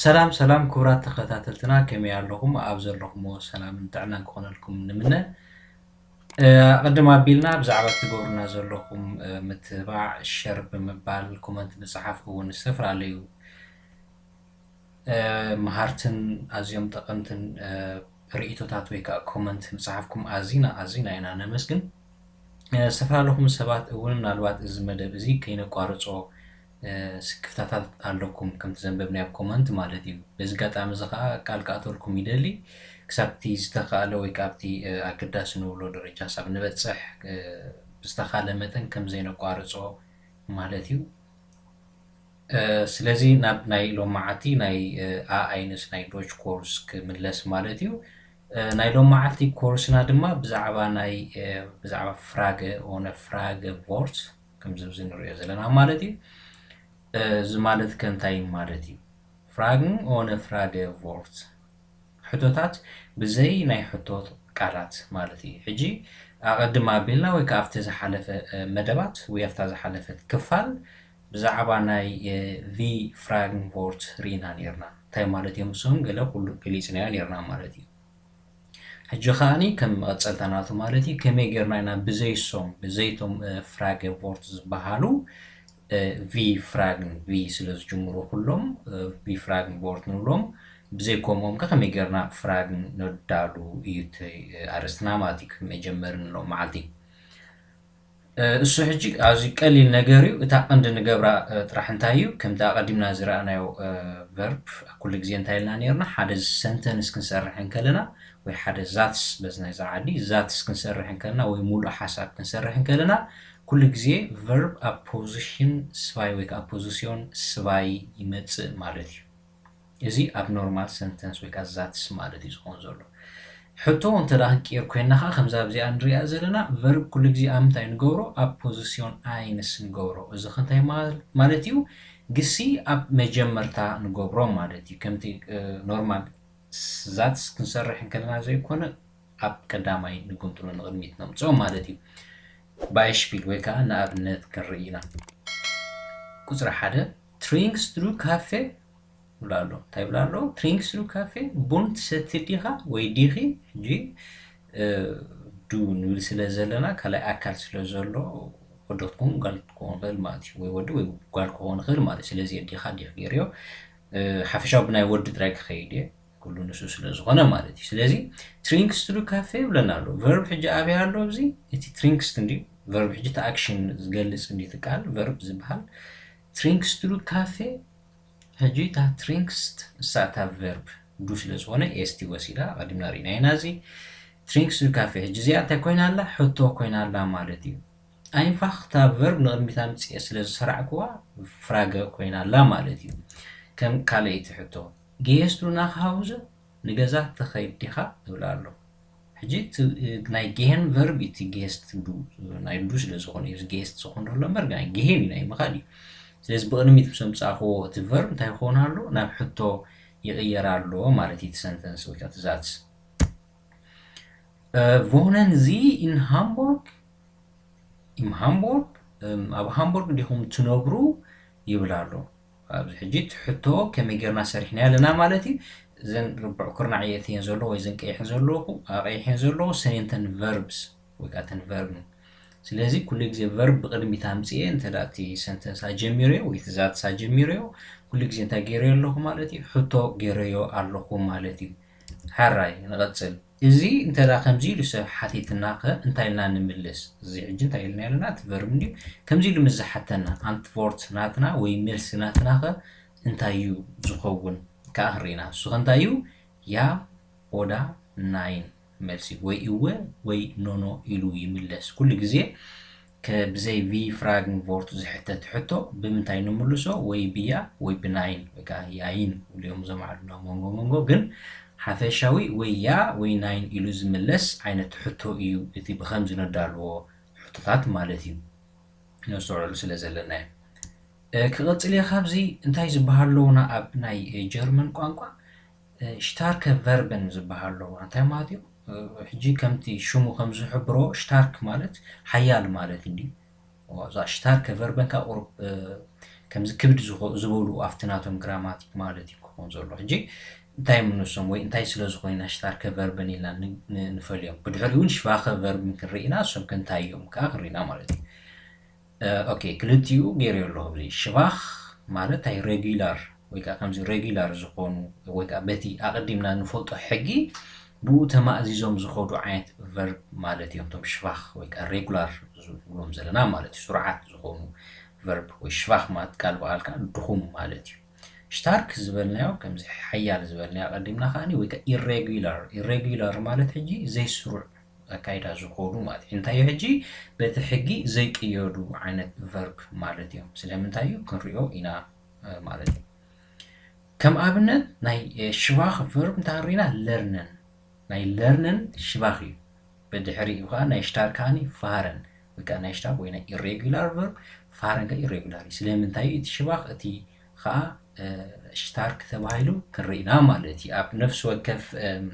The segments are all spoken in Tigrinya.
ሰላም ሰላም ክቡራት ተኸታተልትና፣ ከመይ ኣለኹም? ኣብ ዘለኹምዎ ሰላምን ጥዕናን ክኾነልኩም ንምነ። እ፣ ኣቐድም ኣቢልና ብዛዕባ እትገብሩና ዘለኹም፣ እ፣ ምትብባዕ፣ ሸር ብምባል፣ ኮመንት ምጽሓፍ እውን ዝተፈላለዩ፣ እ፣ መሃርትን ኣዝዮም ጠቐምትን፣ እ፣ ርእይቶታት ወይ ከኣ ኮመንት ምጽሓፍኩም ኣዚና ኣዚና ኢና ነመስግን። እ፣ ዝተፈላለኹም ሰባት እውን ምናልባት እዚ መደብ እዚ ከይነቋርጾ፣ እ፣ ስክፍታታት ኣለኩም፣ ከምቲ ዘንበብናዮ ኣብ ኮመንት ማለት እዩ። በዚ ኣጋጣሚ እዚ ከኣ ቃል ክኣተልኩም ይደሊ፣ ክሳብቲ ዝተኻእለ ወይ ከኣ ኣብቲ፣ እ፣ ኣገዳሲ ንብሎ ደረጃ ክሳብ ንበጽሕ፣ እ፣ ብዝተኻእለ መጠን ከም ዘይነቋርጾ ማለት እዩ። እ፣ ስለዚ ናብ ናይ ሎመዓልቲ ናይ፣ እ፣ ኣ ኣይንስ ናይ ዶች ኮርስ ክምለስ ማለት እዩ። እ፣ ናይ ሎመዓልቲ ኮርስና ድማ ብዛዕባ ናይ፣ እ፣ ብዛዕባ ፍራገ ኦነ ፍራገ ቮርት ከምዚ ኣብዚ ንሪኦ ዘለና ማለት እዩ። እ፣ እዚ ማለት ከ እንታይ ማለት እዩ? ፍራግን ኦነ ፍራገ ቮርት ሕቶታት ብዘይ ናይ ሕቶ ቃላት ማለት እዩ። ሕጂ ኣቐድም ኣቢልና ወይ ከኣ ኣብቲ ዝሓለፈ፣ እ፣ መደባት ወይ ኣብታ ዝሓለፈት ክፋል ብዛዕባ ናይ፣ እ፣ ቪ ፍራግን ቮርት ርኢና ኔርና። እንታይ ማለት እዮም እሶም? ገለ ኩሉ ገሊጽናዮ ኔርና ማለት እዩ። ሕጂ ከኣኒ ከም መቐጸልታ ናቱ ማለት እዩ፣ ከመይ ጌርና ኢና ብዘይ ሶም፣ ብዘይ ቶም፣ እ፣ ፍራገ ቮርት ዝበሃሉ፣ እ፣ ቪ ፍራግን፣ ቪ ስለ ዝጅምሩ ኩሎም፣ እ፣ ቪ ፍራግን ቮርት ንብሎም፣ ብዘይ ከምኦም ከ ከመይ ጌርና ፍራግን ነዳሉ እዩ እቲ፣ እ፣ ኣርእስትና ማለት እዩ፣ መጀመሪ ንሎም መዓልቲ። እ፣ እሱ ሕጂ ኣዝዩ ቀሊል ነገር እዩ። እታ ቀንዲ ንገብራ፣ እ፣ ጥራሕ እንታይ እዩ? ከምቲ ኣቐዲምና ዝረኣናዮ፣ እ፣ ቨርብ ኩሉ ግዜ እንታይ ኢልና ኔርና? ሓደ ሰንተንስ ክንሰርሕ እንከለና ወይ ሓደ ዛትስ በዚ ናይዛ ዓዲ ዛትስ ክንሰርሕ እንከለና ወይ ሙሉእ ሓሳብ ክንሰርሕ እንከለና ኩሉ ግዜ ቨርብ ኣብ ፖዚሽን ስቫይ ወይ ከኣ ፖዚሲዮን ስቫይ ይመጽእ ማለት እዩ። እዚ ኣብ ኖርማል ሰንተንስ ወይ ከኣ ዛትስ ማለት እዩ ዝኸውን ዘሎ። ሕቶ እንተ ደኣ ክንቅይር ኮይንና ከኣ ከምዛ ኣብዚኣ ንሪኣ ዘለና ቨርብ ኩሉ ግዜ ኣብ ምንታይ ንገብሮ? ኣብ ፖዚሲዮን ኣይንስ ንገብሮ። እዚ ከ እንታይ ማል-፣ ማለት እዩ? ግሲ ኣብ መጀመርታ ንገብሮ ማለት እዩ። ከምቲ፣ እ፣ ኖርማል ዛትስ ክንሰርሕ እንከለና ዘይኮነ ኣብ ቀዳማይ ንግምጥሎ ንቕድሚት ነምጽኦ ማለት እዩ። ባይሽፒል ወይ ከኣ ንኣብነት ክንርኢ ኢና። ቁጽሪ ሓደ፣ ትሪንክስ ዱ ካፌ ይብል ኣሎ። እንታይ ይብል ኣሎ? ትሪንክስ ዱ ካፌ፣ ቡን ትሰቲ ዲኻ ወይ ዲኺ? ሕጂ፣ እ፣ ዱ ንብል ስለ ዘለና፣ ካልኣይ ኣካል ስለ ዘሎ፣ ወዲ ክትኮን ጓል ክትኮን ይኽእል ማለት እዩ። ወይ ወዲ ወይ ጓል ክኾን ይኽእል ማለት እዩ። ስለዚ ዲኻ ዲኺ ገይርዮ። እ፣ ሓፈሻዊ ብናይ ወዲ ጥራይ ክኸይድ እየ። ኩሉ ንሱ ስለ ዝኾነ ማለት እዩ። ስለዚ ትሪንክስ ዱ ካፌ ይብለና ኣሎ። ቨርብ ሕጂ ኣበይ ኣሎ? ኣብዚ እቲ ትሪንክስ እንድዩ። ቨርብ ሕጂ እቲ ኣክሽን ዝገልጽ እንድዩ እቲ ቃል ቨርብ ዝበሃል። ትሪንክስ ዱ ካፌ፣ ሕጂ እታ ትሪንክስ እሳ እታ ቨርብ ዱ ስለ ዝኾነ ኤስ ቲ ወሲዳ፣ ኣቐዲምና ርኢናዮ ኢና እዚ። ትሪንክስ ዱ ካፌ፣ ሕጂ እዚኣ እንታይ ኮይና ኣላ? ሕቶ ኮይና ኣላ ማለት እዩ። ኣይንፋኽ እታ ቨርብ ንቕድሚት ኣምጽኤ ስለ ዝሰራዕክዋ ፍራገ ኮይና ኣላ ማለት እዩ። ከም ካልኣይቲ ሕቶ፣ ጌስት ዱ ናኽ ሃውዘ፣ ንገዛ ትኸይድ ዲኻ? እብል ኣሎ። ሕጂ እቲ፣ እ፣ ናይ ጌሄን ቨርብ እቲ ጌስት ዱ፣ ናይ ዱ ስለ ዝኾነ እዩ፣ እዚ ጌስት ዝኾን ዘሎ እምበር ናይ ጌሄን እዩ፣ ናይ ምኻድ እዩ። ስለዚ ብቕድሚት ምስ ኣምጻእክዎ እቲ ቨርብ እንታይ ክኸውን ኣሎ? ናብ ሕቶ ይቕየር ኣሎ ማለት እዩ፣ እቲ ሰንተንስ ወይ ከኣ እቲ ዛትስ። እ፣ ዎነን ዚ ኢን ሃምቦርግ? ኢን ሃምቦርግ? እም፣ ኣብ ሃምቦርግ ዲኹም ትነብሩ? ይብል ኣሎ። ኣብዚ ሕጂ እቲ ሕቶ ከመይ ጌርና ሰሪሕናዮ ኣለና ማለት እዩ። እዘን ርቡዕ ኩርናዕ እየን ዘለኹ ወይ እዘን ቀይሐን ዘለኹ፣ ኣቐይሐን ዘለኹ ሰኔንተን ቨርብስ ወይ ከኣ እተን ቨርብን። ስለዚ ኩሉ ግዜ ቨርብ ብቕድሚት ኣምጽኤ እንተ ደኣ እቲ ሰንተንስ ኣጀሚረዮ ወይ እቲ ዛትስ ኣጀሚረዮ፣ ኩሉ ግዜ እንታይ ገይረዮ ኣለኹ ማለት እዩ? ሕቶ ገይረዮ ኣለኹ ማለት እዩ። ሕራይ ንቐጽል። እዚ እንተ ደኣ ከምዚ ኢሉ ሰብ ሓቲትናኸ እንታይ ኢልና ንምልስ? እዚ ሕጂ እንታይ ኢልና ኣለና? እቲ ቨርብ እንድዩ። ከምዚ ኢሉ ምስ ዝሓተና፣ ኣንትቮርት ናትና ወይ መልሲ ናትናኸ እንታይ እዩ ዝኸውን? ከኣ ክንርኢ ኢና። እሱ ኸ እንታይ እዩ? ያ፣ ኦዳ፣ ናይን መልሲ። ወይ እወ ወይ ኖኖ ኢሉ ይምለስ። ኩሉ ግዜ ከ-፣ ብዘይ ቪ ፍራግን ቮርት ዝሕተት ሕቶ ብምንታይ ንምልሶ? ወይ ብያ ወይ ብናይን ወይ ከኣ ያይን ይብሉ እዮም እዞም ዓድና መንጎ መንጎ። ግን ሓፈሻዊ ወይ ያ ወይ ናይን ኢሉ ዝምለስ ዓይነት ሕቶ እዩ እቲ ብኸምዚ ነዳልዎ ሕቶታት ማለት እዩ። ነስተውዕሉ ስለ ዘለና እዩ። እ፣ ክቕጽል እየ ካብዚ። እንታይ ዝበሃል ኣለውና ኣብ ናይ፣ እ፣ ጀርመን ቋንቋ? እ፣ ሽታርከ ቨርበን ዝበሃል ኣለውና። እንታይ ማለት እዩ? እ፣ ሕጂ ከምቲ ሽሙ ከም ዝሕብሮ ሽታርክ ማለት ሓያል ማለት እንድዩ። እዛ ሽታርከ ቨርበን ከኣ ቁሩብ፣ እ፣ ከምዚ ክብድ ዝኾ-፣ ዝበሉ ኣብቲ ናቶም ግራማቲክ ማለት እዩ። ክኸውን ዘሎ። ሕጂ እንታይ ምንሶም ወይ እንታይ ስለ ዝኾነ ኢና ሽታርከ ቨርብን ኢልና ን- ን- ንፈልዮም። ብድሕሪኡ እውን ሽቫኸ ቨርብን ክንርኢ ኢና፣ እሶም ከ እንታይ እዮም ከዓ ክንርኢ ኢና ማለት እዩ። ኦኬ፣ ክልቲኡ ገይረዮ ኣለኹ። እዚ ሽቫኽ ማለት እንታይ? ሬጉላር ወይ ከዓ ከምዚ ሬጉላር ዝኾኑ ወይ ከዓ በቲ ኣቐዲምና ንፈልጦ ሕጊ ብኡ ተማእዚዞም ዝኸዱ ዓይነት ቨርብ ማለት እዮም። እቶም ሽቫኽ ወይ ከዓ ሬጉላር ንብሎም ዘለና ማለት እዩ። ስሩዓት ዝኾኑ ቨርብ ወይ ሽቫኽ ማለት ቃል ብቓል ከዓ ድኹም ማለት እዩ። ሽታርክ ዝበልናዮ ከምዚ ሓያል ዝበልናዮ ኣቐዲምና ከዓኒ ወይ ከዓ ኢሬጉላር። ኢሬጉላር ማለት ሕጂ ዘይስሩዕ ኣካይዳ ዝኾኑ ማለት እዩ። እንታይ እዩ ሕጂ? በቲ ሕጊ ዘይቅየዱ ዓይነት ቨርብ ማለት እዮም። ስለምንታይ እዩ? ክንሪኦ ኢና እ፣ ማለት እዩ። ከም ኣብነት ናይ እ፣ ሽቫኽ ቨርብ እንታይ ርኢና? ለርነን። ናይ ለርነን ሽቫኽ እዩ። ብድሕሪኡ ከዓ ናይ ሽታርክ ከዓኒ ፋረን ወይ ከዓ ናይ ሽታርክ ወይ ናይ ኢሬጉላር ቨርብ ፋረን ከዓ ኢሬጉላር እዩ። ስለምንታይ እዩ? እቲ ሽቫኽ እቲ ከዓ እ፣ ሽታርክ ተባሂሉ ክንርኢ ኢና ማለት እዩ። ኣብ ነፍሲ ወከፍ እም፣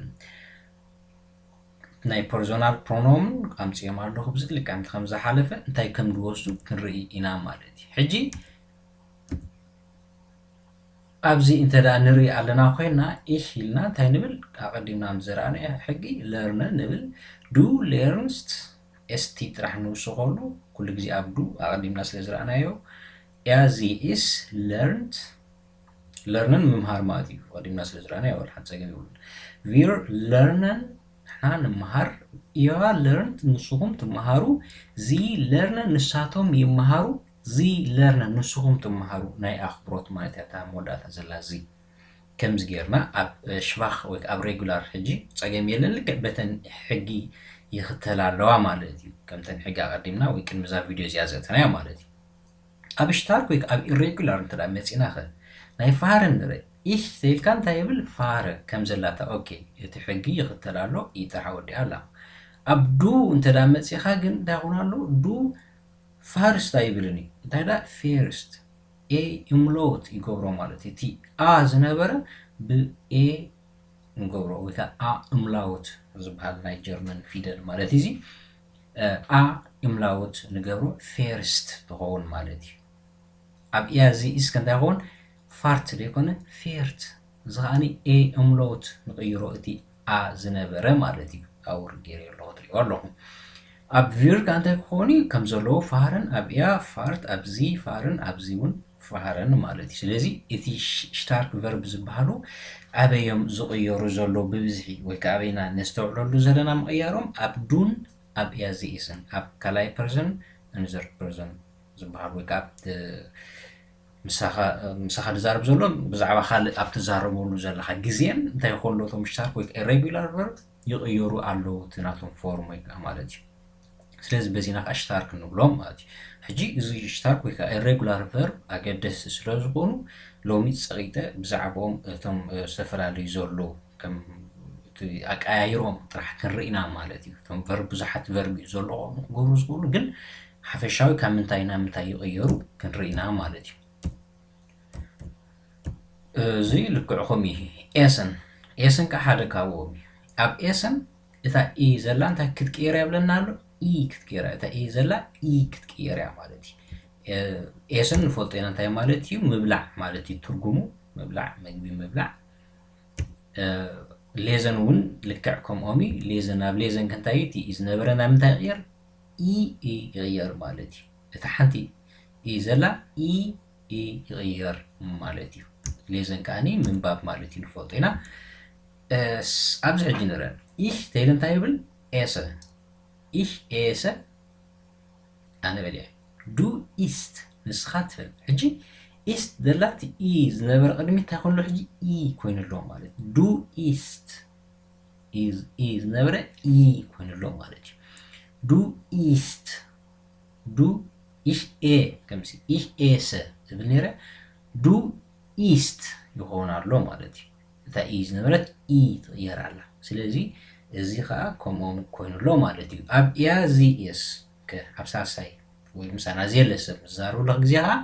ናይ ፐርሶናል ፕሮኖምን ኣምፅኦም ኣለኹ ብዝልክዕ ከምቲ ከም ዝሓለፈ እንታይ ከም ዝወስዱ ክንርኢ ኢና ማለት እዩ። ሕጂ ኣብዚ እንተ ደኣ ንርኢ ኣለና ኮይና ኢህ ኢልና እንታይ ንብል? ኣቐዲምና ዝረኣናዮ ሕጊ ለርነ ንብል። ዱ ሌርንስት ኤስቲ ጥራሕ ንውስኸሉ ኩሉ ግዜ ኣብ ዱ ኣቐዲምና ስለ ዝረኣናዮ ያዚ ኢስ ለርንት ለርነን ምምሃር ማለት እዩ። ኣቐዲምና ስለ ዝረኣናዮ ወላ ሓንቲ ጸገም የብሉን። ቪር ለርነን ንሕና ንምሃር፣ ኢያ ለርንት ንስኹም ትምሃሩ፣ ዚ ለርነን ንሳቶም ይምሃሩ፣ ዚ ለርነን ንስኹም ትምሃሩ ናይ ኣኽብሮት ማለት እያ እታ መወዳእታ ዘላ ዚ። ከምዚ ጌርና ኣብ ሽቫኽ ወይ ኣብ ሬጉላር ሕጂ ጸገም የለን። ልክዕ በተን ሕጊ ይኽተላ ኣለዋ ማለት እዩ። ከምተን ሕጊ ኣቐዲምና ወይ ቅድሚ እዛ ቪድዮ እዚኣ ዘእተናያ ማለት እዩ። ኣብ ሽታርክ ወይ ኣብ ኢሬጉላር እንተ ደኣ መጺእና ኸ ናይ ፋረን ንርኢ። ኢህ ተይልካ እንታይ ይብል? ፋረ ከም ዘላታ። ኦኬ፣ እቲ ሕጊ ይኽተል ኣሎ፣ ኢ ጥራሕ ወዲኣ ኣላ። ኣብ ዱ እንተ ደኣ መጺእኻ ግን እንታይ ይኹን ኣሎ? ዱ ፋርስት ኣይብልን እዩ። እንታይ ደኣ ፌርስት። ኤ እምሎት ይገብሮ ማለት እዩ። እቲ ኣ ዝነበረ ብኤ ንገብሮ ወይ ከዓ ኣ እምላውት ዝበሃል ናይ ጀርመን ፊደል ማለት እዩ። እዚ እ፣ ኣ እምላውት ንገብሮ ፌርስት ትኸውን ማለት እዩ። ኣብ ኢያ እዚ ኢስ ከ እንታይ ይኸውን? ፋርት ዘይኮነ ፌርት። እዚ ከዓኒ ኤ እምሎት ንቕይሮ እቲ ኣ ዝነበረ ማለት እዩ። ኣውር ገይረ ኣለኹ ትሪእዎ ኣለኹም። ኣብ ቪር ከ እንታይ ክኸውን እዩ? ከም ዘለዎ ፋርን ኣብ ኢያ ፋርት ኣብዚ ፋርን ኣብዚ እውን ፋረን ማለት እዩ። ስለዚ እቲ ሽ- ሽታርክ ቨርብ ዝበሃሉ ኣበዮም ዝቕየሩ ዘሎ ብብዝሒ ወይ ከዓ ኣበይና ነስተውዕለሉ ዘለና ምቕያሮም ኣብ ዱን ኣብ ኢያ እዚ ኢስን ኣብ ካልኣይ ፐርሰን እንዘር ፐርሰን ዝበሃል ወይ ከዓ ኣብቲ ምሳኻ ምሳኻ ዝዛረብ ዘሎ ብዛዕባ ካልእ ኣብ ትዛረበሉ ዘለኻ ግዜን እንታይ ይኾን ኣሎ እቶም ሽታርክ ወይ ኢሬጉላር ቨርብ ይቕየሩ ኣለዉ እቲ ናቶም ፎርም ወይ ከዓ ማለት እዩ። ስለዚ በዚና ከዓ ሽታርክ ንብሎም ማለት እዩ። ሕጂ እዚ ሽታርክ ወይ ከዓ ኢሬጉላር ቨርብ ኣገደስቲ ስለ ዝኾኑ ሎሚ ፀቒጠ ብዛዕባኦም እቶም እ፣ ዝተፈላለዩ ዘለዉ ከም እቲ ኣቀያይሮም ጥራሕ ክንርኢና ማለት እዩ። እቶም ቨርብ ብዙሓት ቨርብ እዩ ዘለዎም ክገብሩ ዝኽእሉ ግን ሓፈሻዊ ካብ ምንታይ ናብ ምንታይ ይቕየሩ ክንርኢና ማለት እዩ። እዚ ልክዕኹም እዩ። ኤስን ኤስን ከዓ ሓደ ካብኦም እዩ። ኣብ ኤስን እታ ኢ ዘላ እንታይ ክትቅየር እያ ብለና ኣሎ? ኢ ክትቅየር እያ። እታ ኢ ዘላ ኢ ክትቅየር እያ ማለት እዩ። ኤስን ንፈልጦ ኢና እንታይ ማለት እዩ? ምብላዕ ማለት እዩ ትርጉሙ። ምብላዕ፣ መግቢ ምብላዕ። ሌዘን እውን ልክዕ ከምኦም እዩ። ሌዘን ኣብ ሌዘን ከ እንታይ እዩ? እቲ ኢ ዝነበረ ናብ ምንታይ ይቕየር? ኢ ኢ ይቕየር ማለት እዩ። እታ ሓንቲ ኢ ዘላ ኢ ኢ ይቕየር ማለት እዩ። ሌዘን ከዓኒ ምንባብ ማለት እዩ ንፈልጦ ኢና። እስ- ኣብዚ ሕጂ ንረአ። ኢህ ተይለ እንታይ ይብል? ኤሰ። ኢህ ኤሰ ኣነ በሊዐ። ዱ ኢስት ንስኻ ትብል። ሕጂ ኢስት ዘላ እቲ ኢ ዝነበረ ቅድሚ እንታይ ኮይኑ ኣሎ? ሕጂ ኢ ኮይኑ ኣሎ ማለት እዩ። ዱ ኢስት ኢ ዝ- ኢ ዝነበረ ኢ ኮይኑ ኣሎ ማለት እዩ። ዱ ኢስት ዱ ኢሽ ኤ ከምዚ ኢሽ ኤሰ ዝብል ነይረ ዱ ኢስት ይኸውን ኣሎ ማለት እዩ። እታ ኢ ዝነበረት ኢ ትቕየር ኣላ። ስለዚ እዚ ከዓ ከምኦም ኮይኑ ኣሎ ማለት እዩ። ኣብ ኢያ ዚ ኤስ ከ ኣብ ሳልሳይ ወይ ምሳና ዘየለ ሰብ ዝዛረበሉ ግዜ ከዓ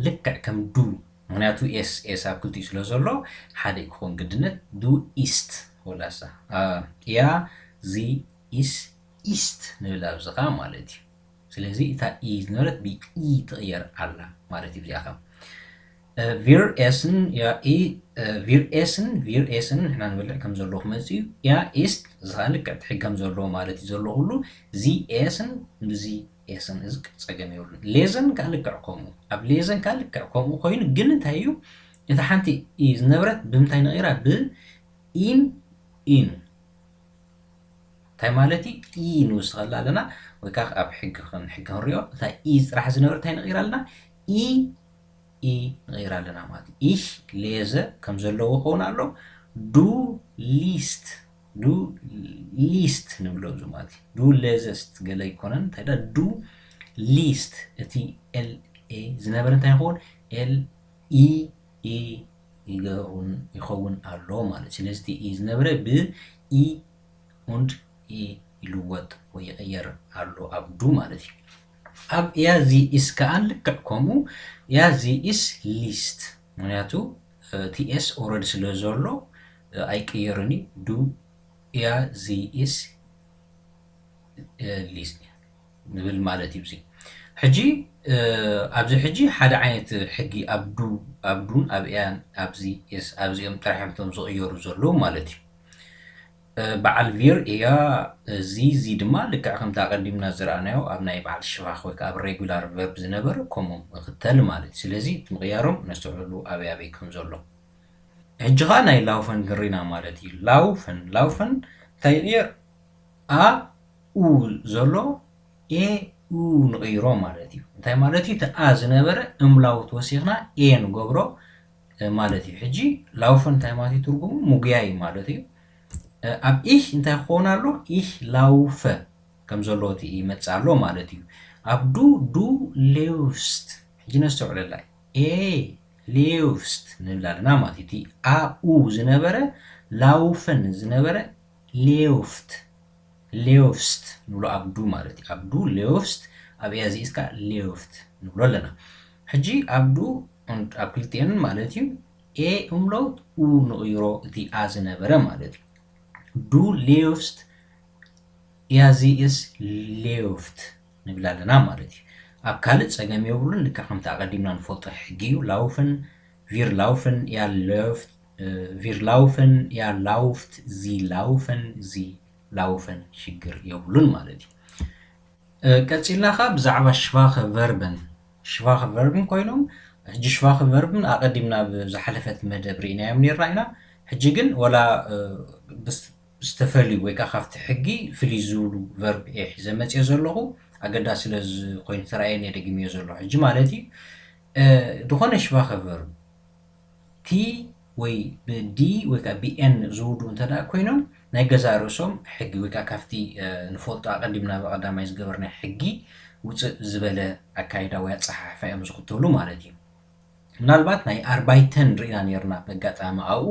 ልክዕ ከም ዱ ምክንያቱ ኤስ ኤስ ኣብ ክልቲኡ ስለ ዘሎ ሓደ ክኾን ግድነት ዱ ኢስት ወላሳ ኢያ ዚ ኢስ ኢስት ንብል ኣብዚ ከዓ ማለት እዩ። ስለዚ እታ ኢ ዝነበረት ብኢ ትቕየር ኣላ ማለት እዩ። እዚኣ ከም ቪር ኤስን ያ ኢ ቪር ኤስን ቪር ኤስን ንሕና ንበልዕ ከም ዘለዎ ክመጽእ እዩ። ያ ኢስት ዝኸዓ ልክዕ ትሕግ ከም ዘለዎ ማለት እዩ ዘሎ ኩሉ። ዚ ኤስን ዚ ኤስን እዚ ጸገም የብሉን። ሌዘን ከዓ ልክዕ ከምኡ። ኣብ ሌዘን ከዓ ልክዕ ከምኡ ኮይኑ ግን እንታይ እዩ? እታ ሓንቲ ኢ ዝነበረት ብምንታይ ነቒራ? ብኢን ኢን። እንታይ ማለት እዩ? ኢ ንውስኸላ ኣለና ወይ ከዓ ኣብ ሕጊ ከን ሕጊ ክንሪኦ እታ ኢ ጥራሕ ዝነበረ እንታይ ነቒራ ኣለና? ኢ ኢ ነቒራ ኣለና ማለት እዩ። Ich lese ከም ዘለዎ ክኸውን ኣሎ። Du liest du liest ንብሎ እዚ ማለት እዩ። Du lesest ገለ ኣይኮነን እንታይ ዳ du liest እቲ ኤል ኤ ዝነበረ እንታይ ይኸውን? ኤል ኢ ኢ ይኸውን ይኸውን ኣሎ ማለት እዩ። ስለዚ እቲ ኢ ዝነበረ ብ ኢ und ኢ ይልወጥ ወይ ይቕየር ኣሎ ኣብ du ማለት እዩ። ኣብ ያ ዚ ኢስ ከኣ ልክዕ ከምኡ ያ ዚ ኢስ ሊስት ምክንያቱ ቲ ኤስ ኦረዲ ስለ ዘሎ ኣይቅየርን እዩ። Du ያ ዚ ኢስ ሊስት ንብል ማለት እዩ። እዚ ሕጂ ኣብዚ ሕጂ ሓደ ዓይነት ሕጊ ኣብ du ኣብ du ን ኣብ ያን ኣብዚ ስ ኣብዚኦም ጥራሕ እዮም እቶም ዝቕየሩ ዘለዉ ማለት እዩ። በዓል ቪር እያ። እዚ እዚ ድማ ልክዕ ከምቲ ኣቐዲምና ዝረኣናዮ ኣብ ናይ በዓል ሽፋኽ ወይ ከዓ ኣብ ሬጉላር ቨርብ ዝነበረ ከምኡ ምኽተል ማለት እዩ። ስለዚ እቲ ምቕያሮም ነስተውዕሉ ኣበይ ኣበይ ከም ዘሎ። ሕጂ ኸዓ ናይ ላውፈን ክንሪና ማለት እዩ። ላውፈን ላውፈን እንታይ ይቕየር? ኣ ኡ ዘሎ ኤ ኡ ንቕይሮ ማለት እዩ። እንታይ ማለት እዩ? እቲ ኣ ዝነበረ እምላውት ወሲኽና ኤ ንገብሮ ማለት እዩ። ሕጂ ላውፈን እንታይ ማለት እዩ ትርጉሙ? ምጉያይ ማለት እዩ። ኣብ ich እንታይ ክኸውን ኣሎ? Ich laufe ከም ዘለዎ እቲ ይመጽእ ኣሎ ማለት እዩ። ኣብ du du läufst ሕጂ ነስተውዕለላ ኤ ሌውስት ንብል ኣለና ማለት እዩ። እቲ ኣ ኡ ዝነበረ ላውፈን ዝነበረ ሌውፍት ሌውፍስት ንብሎ ኣብ du ማለት እዩ። ኣብ du ሌውፍስት ኣብ ያ ዚ ኢስ ከኣ ሌውፍት ንብሎ ኣለና። ሕጂ ኣብ du und ኣብ ክልቲኤን ማለት እዩ ኤ እምለውት ኡ ንቕይሮ እቲ ኣ ዝነበረ ማለት እዩ። Du läufst ያ ዚ ኢስ ሌውፍት ንብል ኣለና ማለት እዩ። ኣብ ካልእ ጸገም የብሉን። ልክዕ ከምቲ ኣቐዲምና ንፈልጦ ሕጊ እዩ። ላውፈን ቪር ላውፈን ያ ሌውፍት ቪር ላውፈን ያ ላውፍት ዚ ላውፈን ዚ ላውፈን ሽግር የብሉን ማለት እዩ። ቀጺልና ኸዓ ብዛዕባ ሽቫኸ ቨርብን ሽቫኸ ቨርብን ኮይኖም ሕጂ ሽቫኸ ቨርብን ኣቐዲምና ኣብ ዝሓለፈት መደብ ርኢናዮም ነርና ኢና። ሕጂ ግን ወላ ዝተፈልዩ ወይ ከዓ ካብቲ ሕጊ ፍልይ ዝብሉ ቨርብ እየ ሒዘ መፅየ ዘለኹ። ኣገዳሲ ስለ ዝኾይኑ ተራእየን እየ ደጊመዮ ዘለኹ ሕጂ ማለት እዩ። ዝኾነ ሽቫኸ ቨርብ ቲ ወይ ብዲ ወይ ከዓ ብኤን ዝውዱ እንተ ደኣ ኮይኖም ናይ ገዛእ ርእሶም ሕጊ ወይ ከዓ ካብቲ ንፈልጦ ኣቐዲምና ብቐዳማይ ዝገበርናዮ ሕጊ ውፅእ ዝበለ ኣካይዳ ወይ ኣፀሓሕፋ እዮም ዝኽተሉ ማለት እዩ። ምናልባት ናይ ኣርባይተን ርኢና ነርና በጋጣሚ ኣብኡ።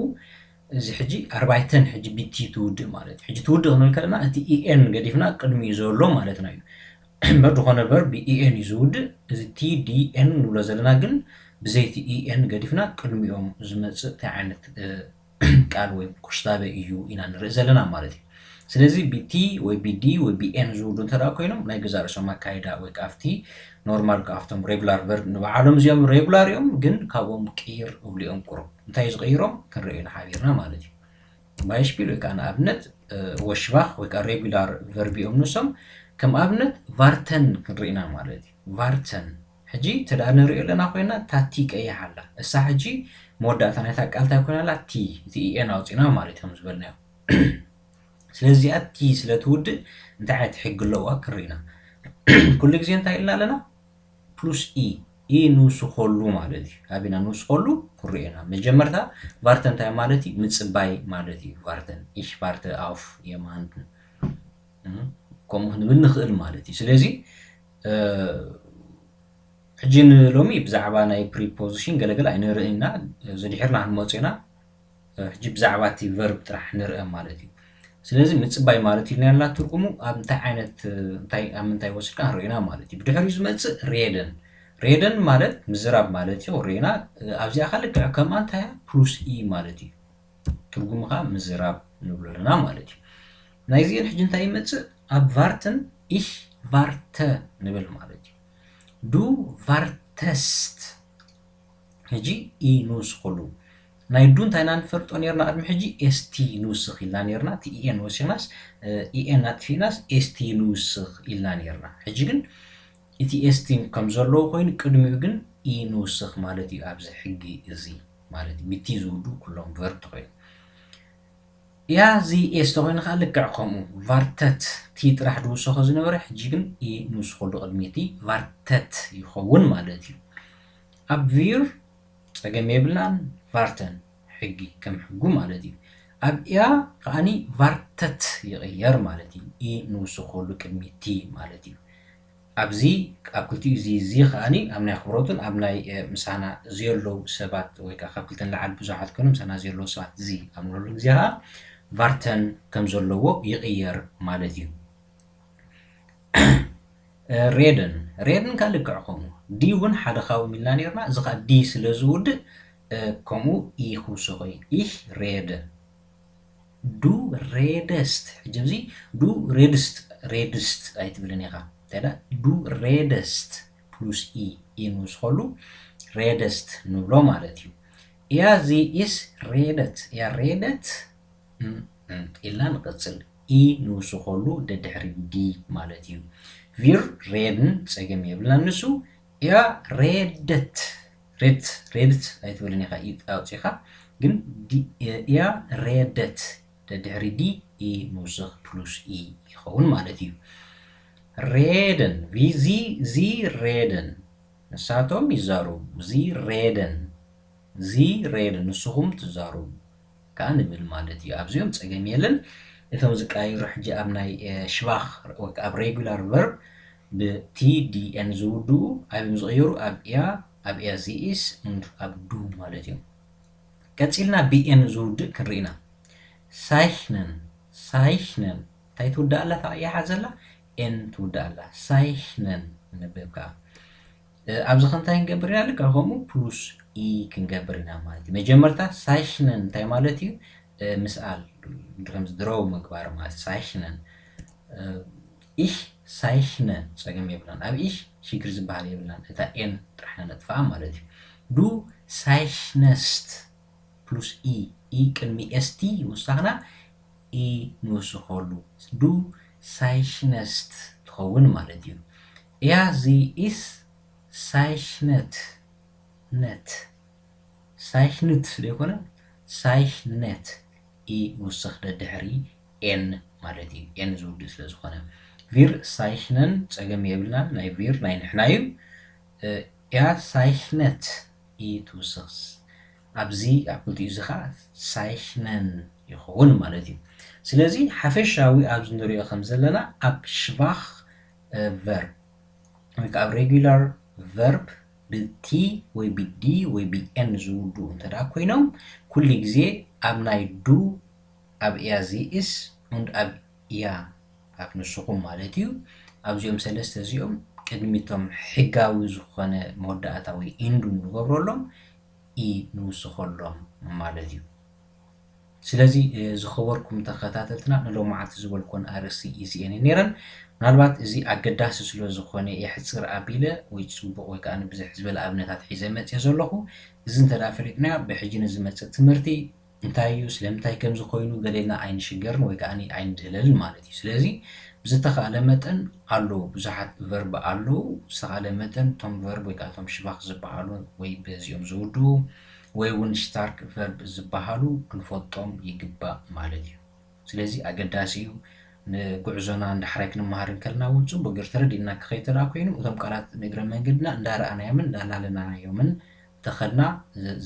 እዚ ሕጂ ኣርባይተን ሕጂ ብቲ ትውድእ ማለት እዩ። ሕጂ ትውድእ ክንብል ከለና እቲ ኢኤን ገዲፍና ቅድሚኡ ዘሎ ማለትና እዩ። እምበር ዝኾነ ቨርብ ብኢኤን እዩ ዝውድእ። እዚ ቲ ዲ ኤን ንብሎ ዘለና ግን ብዘይቲ ኢኤን ገዲፍና ቅድሚኦም ዝመፅእ እንታይ ዓይነት ቃል ወይ ክሽታበ እዩ ኢና ንርኢ ዘለና ማለት እዩ። ስለዚ ብቲ ወይ ብዲ ወይ ብኤን ዝውዱ እንተ ኮይኖም ናይ ገዛእ ርእሶም ኣካይዳ ወይ ካብቲ ኖርማል ካብቶም ሬጉላር ቨርብ ንባዕሎም እዚኦም ሬጉላር እዮም፣ ግን ካብኦም ቅይር እብሉ እዮም ቁሩብ። እንታይ ዝቕይሮም ክንርኢ ኢና ሓቢርና ማለት እዩ። ባይሽፒል ወይ ከዓ ንኣብነት ወሽቫኽ ወይ ከዓ ሬጉላር ቨርብ እዮም ንሶም። ከም ኣብነት ቫርተን ክንርኢ ኢና ማለት እዩ። ቫርተን ሕጂ እንተ ደኣ ንሪኦ ኣለና ኮይና እታ ቲ ቀይሕ ኣላ። እሳ ሕጂ መወዳእታ ናይታ ቃል እንታይ ኮይና ኣላ? ቲ፣ እቲ ኢኤን ኣውፂና ማለት እዩ ከም ዝበልናዮ። ስለዚ እዚኣ ቲ ስለ ትውድእ እንታይ ዓይነት ሕጊ ኣለዋ ክንርኢ ኢና። ኩሉ ግዜ እንታይ ኢልና ኣለና? ፕሉስ ኢ፣ ኢ ንውስኸሉ ማለት እዩ። ኣቢና ንውስኸሉ ክንሪኦ ኢና። መጀመርታ ቫርተን እንታይ ማለት እዩ? ምፅባይ ማለት እዩ። ቫርተን፣ ich warte auf jemanden ከምኡ ክንብል ንኽእል ማለት እዩ። ስለዚ ሕጂ ንሎሚ ብዛዕባ ናይ ፕሪፖዚሽን ገለገለ ኣይንርኢ ኢና። ዝድሕርና ክንመፁ ኢና። ሕጂ ብዛዕባ እቲ ቨርብ ጥራሕ ንርአ ማለት እዩ። ስለዚ ምፅባይ ማለት ኢልና ያላ ትርጉሙ ኣብ እንታይ ዓይነት እንታይ ኣብ ምንታይ ወሲድካ ንርኢና ማለት እዩ። ብድሕሪኡ ዝመፅእ ሬደን። ሬደን ማለት ምዝራብ ማለት እዩ። ርኢና ኣብዚኣ ከ ልክዕ ከምኣ እንታይ እያ? ፕሉስ ኢ ማለት እዩ። ትርጉሙ ከዓ ምዝራብ ንብሎ ኣለና ማለት እዩ። ናይዚኤን ሕጂ እንታይ ይመፅእ? ኣብ ቫርትን ich warte ንብል ማለት እዩ። Du wartest ሕጂ ኢ ንውስኸሉ። ናይ ዱ እንታይ ኢና ንፈልጦ ነርና? ቅድሚ ሕጂ ኤስቲ ንውስኽ ኢልና ነርና። እቲ ኢኤን ወሲኽናስ፣ ኢኤን ኣጥፊእናስ ኤስቲ ንውስኽ ኢልና ነርና። ሕጂ ግን እቲ ኤስቲ ከም ዘለዎ ኮይኑ ቅድሚኡ ግን ኢ ንውስኽ ማለት እዩ። ኣብዚ ሕጊ እዚ ማለት እዩ። ብቲ ዝውዱ ኩሎም ቨርብ ተኮይኑ። ያ እዚ ኤስ ተኮይኑ ከዓ ልክዕ ከምኡ ቫርተት ቲ ጥራሕ ድውሰኾ ዝነበረ ሕጂ ግን ኢ ንውስኸሉ ቅድሚ እቲ ቫርተት ይኸውን ማለት እዩ። ኣብ ቪር ጸገም የብልናን። ቫርተን ሕጊ ከም ሕጉ ማለት እዩ። ኣብ እያ ከዓኒ ቫርተት ይቕየር ማለት እዩ። ኢ ንውስኸሉ ቅድሚ ቲ ማለት እዩ። ኣብዚ ኣብ ክልቲኡ እዚ እዚ ከዓኒ ኣብ ናይ ኣኽብሮትን ኣብ ናይ ምሳና ዘየለዉ ሰባት ወይ ከዓ ካብ ክልተ ንላዕሊ ብዙሓት ኮይኖም ምሳና ዘየለዉ ሰባት እዚ ኣብ ንብለሉ ግዜ ከዓ ቫርተን ከም ዘለዎ ይቕየር ማለት እዩ። ሬደን ሬደን ካልእ ክዕ ከምኡ ዲ እውን ሓደ ካብኡ ኢልና ነርና። እዚ ከዓ ዲ ስለ ዝውድእ ከምኡ ኢ ክውስኾ እዩ። Ich rede du redest። ሕጂ ኣብዚ du redest፣ ሬድስት ኣይትብልን ኢኻ። እንታይ ደኣ du redest plus ኢ ኢ ንውስኸሉ ሬደስት ንብሎ ማለት እዩ። Er sie es redet፣ er redet ኢልና ንቐጽል። ኢ ንውስኸሉ ደድሕሪ ዲ ማለት እዩ። Wir reden ጸገም የብልናን ንሱ። Er redet፣ ሬድት ሬድት ኣይትብልን ኢኻ ኢ ኣውጺኻ፣ ግን er redet ደድሕሪ ዲ ኢ ንውስኽ plus ኢ ይኸውን ማለት እዩ። Reden፣ ዚ ዚ ሬደን ንሳቶም ይዛረቡ። ዚ ሬደን ዚ ሬደን ንስኹም ትዛረቡ ከኣ ንብል ማለት እዩ። ኣብዚኦም ጸገም የለን። እቶም ዝቀያየሩ ሕጂ ኣብ ናይ ሽባኽ ወይ ኣብ ሬጉላር ቨርብ ብቲ ዲ ኤን ዝውድኡ ኣብም ዝቕየሩ ኣብ እያ፣ ኣብ እያ ዚኢስ፣ ኣብ ዱ ማለት እዮም። ቀጺልና ብኤን ዝውድእ ክንርኢና። ሳይክነን ሳይክነን እንታይ ትውድእ ኣላ? ተቐያሓ ዘላ ኤን ትውድእ ኣላ። ሳይክነን ንነብብ ከኣ ኣብዚ ከ እንታይ ክንገብር ኢና? ልክዕ ከምኡ ፕሉስ ኢ ክንገብር ኢና ማለት እዩ። መጀመርታ ሳይክነን እንታይ ማለት እዩ? ምስኣል ከምዚ ድረው ምግባር ማለት ሳይክነን። Ich ሳይክነ ጸገም የብላን። ኣብ ich ሽግር ዝበሃል የብላን። እታ ኤን ጥራሕ ነጥፋ ማለት እዩ። Du ሳይክነስት plus ኢ ኢ ቅድሚ ኤስቲ ይውሳኽና ኢ ንውስኸሉ du ሳይክነስት ትኸውን ማለት እዩ። Er sie es ሳይክነት ነት ሳይክንት ዘይኮነ ሳይክነት ኢ ውስኽ ደድሕሪ ኤን ማለት እዩ። ኤን ዝውድእ ስለ ዝኾነ ቪር ሳይክነን ጸገም የብልናን። ናይ ቪር ናይ ንሕና እዩ። እያ ሳይክነት ኢ ትውስኽስ ኣብዚ ኣብ ክልቲኡ እዚ ኸዓ ሳይክነን ይኸውን ማለት እዩ። ስለዚ ሓፈሻዊ ኣብዚ ንሪኦ ከም ዘለና ኣብ ሽባኽ ቨርብ ወይ ከዓ ኣብ ሬጉላር ቨርብ ብቲ ወይ ብዲ ወይ ብኤን ዝውድኡ እንተ ደኣ ኮይኖም ኩሉ ግዜ ኣብ ናይ ዱ ኣብ እያ ዚእስ und ኣብ እያ ኣብ ንስኹም ማለት እዩ። ኣብዚኦም ሰለስተ እዚኦም ቅድሚቶም ሕጋዊ ዝኾነ መወዳእታ ወይ ኢንዱ ንገብረሎም ኢ ንውስኸሎም ማለት እዩ። ስለዚ ዝኸበርኩም ተኸታተልትና ንሎማዓንቲ ዝበልኩን ኣርእስቲ እዚኤን ነይረን። ምናልባት እዚ ኣገዳሲ ስለ ዝኾነ የሕፅር ኣቢለ ወይ ፅቡቕ ወይ ከዓ ብዝሕ ዝበለ ኣብነታት ሒዘ መፅየ ዘለኹ። እዚ እንተ ደኣ ፈሊጥናዮ ብሕጂ ንዝመፅእ ትምህርቲ እንታይ እዩ ስለምንታይ ከምዚ ኮይኑ ገለ ኢልና ኣይንሽገርን ወይ ከዓ ኣይንድህለልን ማለት እዩ። ስለዚ ብዝተኻእለ መጠን ኣለዉ ብዙሓት ቨርብ ኣለዉ። ብዝተኻእለ መጠን እቶም ቨርብ ወይ ከዓ እቶም ሽባኽ ዝበሃሉ ወይ በዚኦም ዝውድኡ ወይ እውን ሽታርክ ቨርብ ዝበሃሉ ክንፈልጦም ይግባእ ማለት እዩ። ስለዚ ኣገዳሲ እዩ። ንጉዕዞና ንዳሕራይ ክንመሃር እንከልና እውን ፅቡቅ ገይሩ ተረዲእና ክኸይድ ተደኣ ኮይኑ እቶም ቃላት ንእግረ መንገድና እንዳረኣናዮምን እንዳላለናዮምን ተኸድና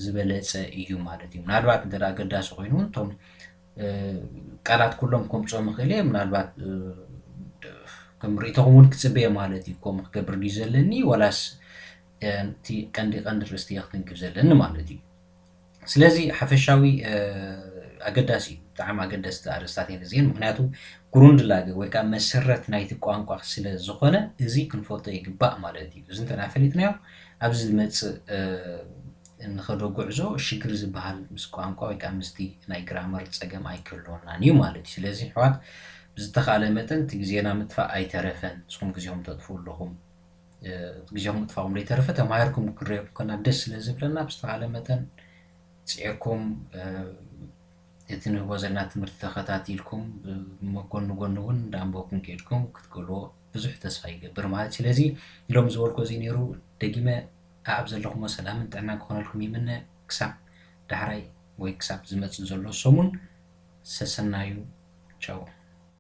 ዝበለፀ እዩ ማለት እዩ። ምናልባት እንተ ኣገዳሲ ኮይኑ እውን እቶም ቃላት ኩሎም ከምፅኦም ይኽእል እየ። ምናልባት ከም ርእይቶኹም እውን ክፅበየ ማለት እዩ። ከምኡ ክገብር ድዩ ዘለኒ ዋላስ እቲ ቀንዲ ቀንዲ ርእስቲ እየ ክትንክፍ ዘለኒ ማለት እዩ። ስለዚ ሓፈሻዊ ኣገዳሲ እዩ። ብጣዕሚ ኣገደስቲ ኣርእስታት እየን እዚአን። ምክንያቱ ግሩንድላገ ወይ ከዓ መሰረት ናይቲ ቋንቋ ስለ ዝኾነ እዚ ክንፈልጦ ይግባእ ማለት እዩ። እዚ እንተ ፈሊጥናዮ ኣብዚ ዝመፅእ እንኸዶ ጉዕዞ ሽግር ዝበሃል ምስ ቋንቋ ወይ ከዓ ምስቲ ናይ ግራመር ፀገም ኣይክህልወናን እዩ ማለት እዩ። ስለዚ ኣሕዋት ብዝተኻእለ መጠን እቲ ግዜና ምጥፋእ ኣይተረፈን። ንስኹም ግዜኹም ተጥፍኡ ኣለኹም። ግዜኹም ምጥፋእኩም ዘይተረፈ ተማሂርኩም ክንሪኦ ከና ደስ ስለ ዝብለና ብዝተኻእለ መጠን ፅዒርኩም እቲ ንህቦ ዘለና ትምህርቲ ተኸታቲልኩም፣ ጎኒ ጎኒ እውን እንዳንበብኩም ከይድኩም ክትገብርዎ ብዙሕ ተስፋ ይገብር ማለት። ስለዚ ኢሎም ዝበልኮ እዚ ነይሩ። ደጊመ ኣብ ዘለኹሞ ሰላምን ጥዕናን ክኾነልኩም ይምነ። ክሳብ ዳሕራይ ወይ ክሳብ ዝመፅእ ዘሎ ሰሙን ሰሰናዩ። ቻው።